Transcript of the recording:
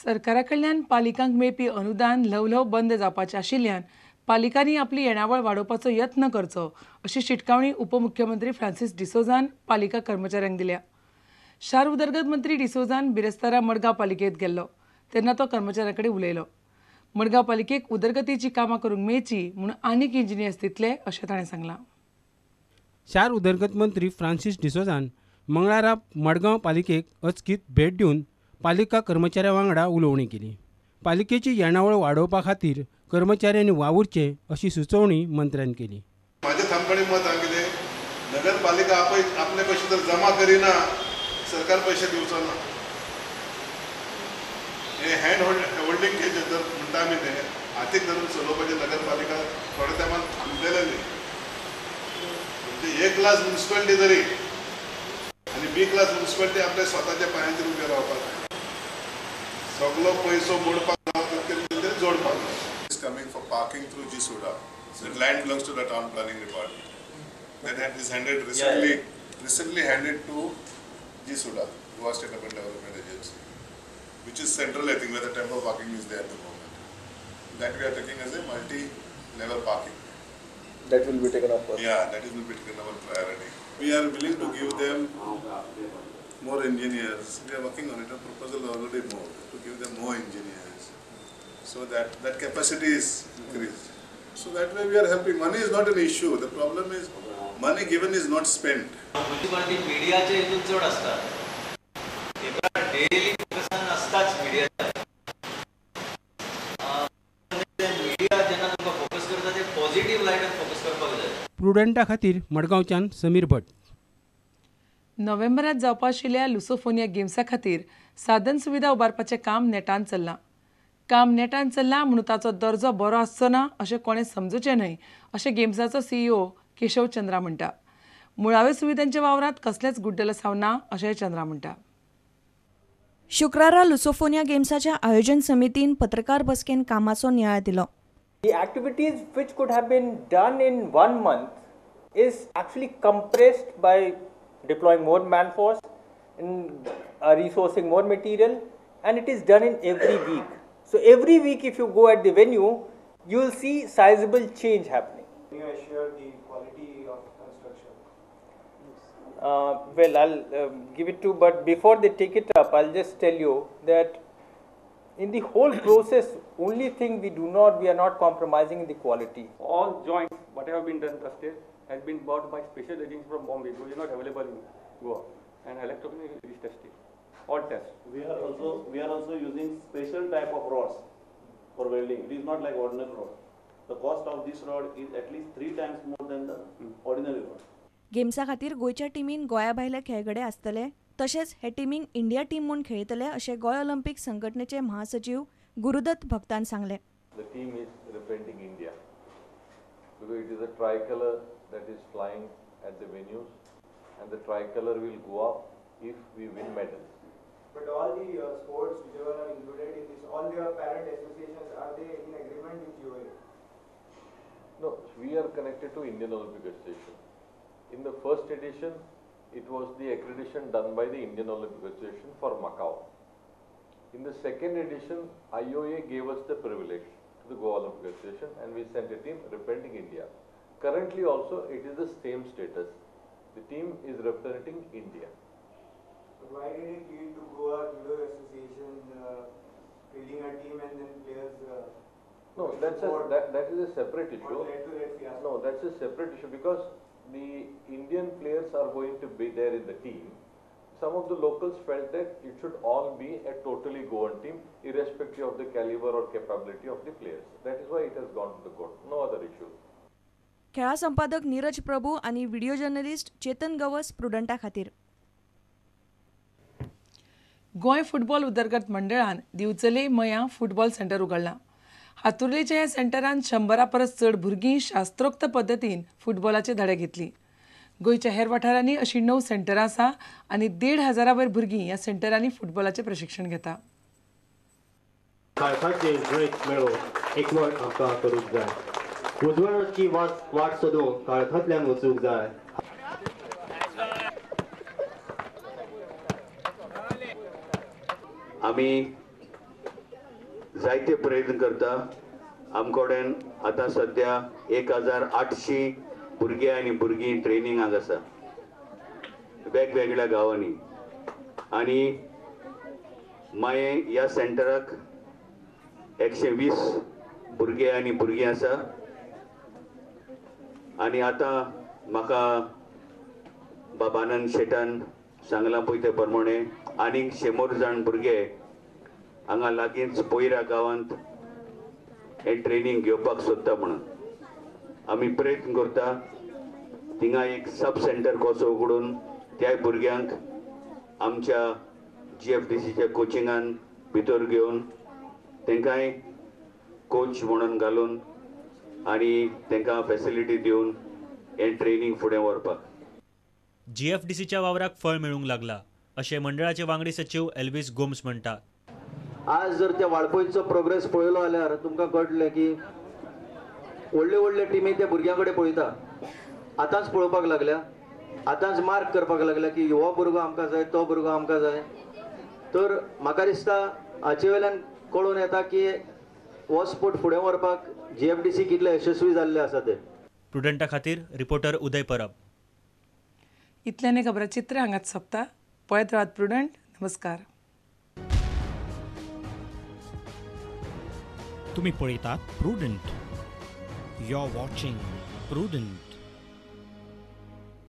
सरकारा कडल्यान पालिकांक मेळपी अनुदान ल्हव ल्हव बंद जावपाचें आशिल्ल्यान पालिकांनी आपली येणावळ वाडोवपाचो यत्न करचो अशी शिटकावणी उपमुख्यमंत्री फ्रांसीस डिसोजान पालिका कर्मचाऱ्यांक दिल्या. शार उदरगत मंत्री डिसोजान बिरेस्तारा मडगांव पालिकेंत गेल्लो तेन्ना तो कर्मचाऱ्यां कडेन उलयलो. मडगांव पालिकेक उदरगतीची कामां करूंक मेळची म्हूण आनीक इंजिनियर्स दितले अशें ताणें सांगलां. शार उदरगत मंत्री फ्रांसीस डिसोजान मंगळारा मडगांव पालिकेक अचकीत भेट दिवन पालिका कर्मचाऱ्यां वांगडा उलोवणी केली. पालिकेची येणावळ वाडोवपा खातीर कर्मचाऱ्यांनी वावुरचें अशी सुचोवणी मंत्र्यान केली. म्हाजें ठामपणी मत आहा कितें, नगरपालिका आपले पयशे जर जमा करिना सरकार पयशे दिवचो ना. हे हँड होल्डिंग जर म्हणटा आमी तें हातीक धरून चलोवपाचें नगरपालिका थोड्या तेंपान थांबलेलें न्ही. म्हणजे ए क्लास म्युनिसिपालिटी जरी आनी बी क्लास म्युनिसिपालिटी आपल्या स्वताच्या पांयांचेर उबे रावपाक जाय. सगलो पयसो मोडपाक जाय, जोडपाक जाय. Is coming for parking through GSUDA. So the land belongs to the town planning department. That is handed recently, recently handed to GSUDA, Goa State Urban Development Agency, which is central, I think, where the tempo parking is there at the moment. That we are taking as a multi-level parking. That will be taken up first. Yeah, that will be taken up on priority. We are willing to give them more engineers. We are working on it. A proposal already moved to give them more engineers, so that that capacity is increased. So that way we are helping. Money is not an issue. The problem is money given is not spent. Municipality मीडियाचे हितून चड आसता, daily फोकसान आसताच media. Media जेन्ना तुमकां focus करता ते positive लायटान focus करपाक जाय. प्रुडंटा खातीर मडगांवच्यान समीर भट. नोव्हेंबरात जावपा आशिल्ल्या लुसोफोनिया गेम्सा खातीर साधन सुविधा उबारपाचें काम नेटान चल्लां. काम नेटान चल्लां म्हणून ताचो दर्जो बरो आसचो ना अशें कोणें समजूचें न्हय अशें गेम्साचो सीईओ केशव चंद्रा म्हणटा. मुळाव्या सुविधांच्या वावरांत कसलेंच गुड्डलसांव ना अशेंय चंद्रा म्हणटा. शुक्रारा लुसोफोनिया गेम्साच्या आयोजन समितीन पत्रकार बसकेन कामाचो नियाळ दिलो. The activities which could have been done in 1 month is actually compressed by deploying more man force and resourcing more material, and it is done in every week. So every week if you go at the venue, you will see sizable change happening. Can you assure the quality of construction? Well, I'll give it to, but before they take it up, I'll just tell you that in the whole process, only thing we are not compromising in the quality. All joints, whatever been done tested, has been bought by special agency from Bombay, which is not available in Goa, and electronically is tested. All tests. We are also using special type of rods for welding. It is not like ordinary rod. The cost of this rod is at least 3 times more than the ordinary rod. गेम्सा खातीर गोंयच्या टिमीन गोंया भायले खेळगडे आसतले, तशेंच हे टिमीक इंडिया टीम म्हूण खेळयतले अशें गोंय ऑलिम्पीक संघटनेचे महासचीव गुरुदत्त भक्तान सांगलें. The team is representing India because it is a tricolor that is flying at the venues, and the tricolor will go up if we win medals. But all the sports whichever are included in this, all their parent associations, are they in agreement with UA? No, we are connected to Indian Olympic Association. In the first edition, it was the accreditation done by the Indian Olympic Association for Macau. In the second edition, IOA gave us the privilege to the Goa Olympic Association, and we sent a team representing India. Currently also, it is the same status. The team is representing India. But why did it lead to Goa Judo Association fielding a team and then players? No, that is a separate issue. What led to that fiasco? No, that's a separate issue because the Indian players are going to be there in the team. Some of the locals felt that it should all be a totally Goan team, irrespective of the caliber or capability of the players. That is why it has gone to the court. No other issue. खेळा संपादक नीरज प्रभू आणि video journalist Chetan Gawas प्रुडंटा खातीर. Goa football उदरगत मंडळान दिवचले मयां football centre उगडलां. हातुर्लेच्या ह्या सेंटरान 100 परस चड भुरगीं शास्त्रोक्त पद्दतीन फुटबॉलाचे धडे घेतली. गोंयच्या हेर वाठारांनी अशी 9 सेंटरां आसा आनी 1500 वयर भुरगीं ह्या सेंटरांनी फुटबॉलाचें प्रशिक्षण घेता. काळखाचेर जैत मेळोवंक एकवट आमकां करूंक जाय. उजवाडाची वाट सोदूंक काळखांतल्यान वचूंक जाय. आमी जायते प्रयत्न करता. आमकडेन आतां सद्या 1800 भुरगे आनी भुरगीं ट्रेनिंगाक आसा वेगवेगळ्या गांवांनी आनी माये ह्या सेंटराक 120 भुरगे आनी भुरगीं आसा. आनी आतां म्हाका बाबानंद शेटान सांगलां पळय ते प्रमाणे आनीक 100 जाण भुरगे हांगा लागींच पोयरा गांवांत हें ट्रेनींग घेवपाक सोदता म्हणून आमी प्रयत्न करता. थिंगा एक सब सेंटर कसो उगडून त्या भुरग्यांक आमच्या GFDCच्या कोचिंगान भितर घेवन तांकांय कोच म्हणून घालून आनी तांकां फॅसिलिटी दिवन हें ट्रेनींग फुडें व्हरपाक. GFDCच्या वावराक फळ मेळूंक लागला अशें मंडळाचे वांगडी सचीव एल्विस गोम्स म्हणटा. आज जर त्या वाळपयचो प्रोग्रेस पळयलो जाल्यार तुमकां कळटलें की व्हडले व्हडले टिमी त्या भुरग्यां कडेन पळयता, आतांच पळोवपाक लागल्या, आतांच मार्क करपाक लागल्या की हो भुरगो आमकां जाय, तो भुरगो आमकां जाय. तर म्हाका दिसता हाचे वयल्यान कळून येता की हो स्पोर्ट फुडें व्हरपाक GFDC कितले यशस्वी जाल्ले आसा ते. प्रुडंटा खातीर रिपोर्टर उदय परब. इतल्याने खबराचित्र हांगाच सोंपता. पळयत रावात प्रुडंट. नमस्कार. तुम्ही पळयतात Prudent. You are watching Prudent.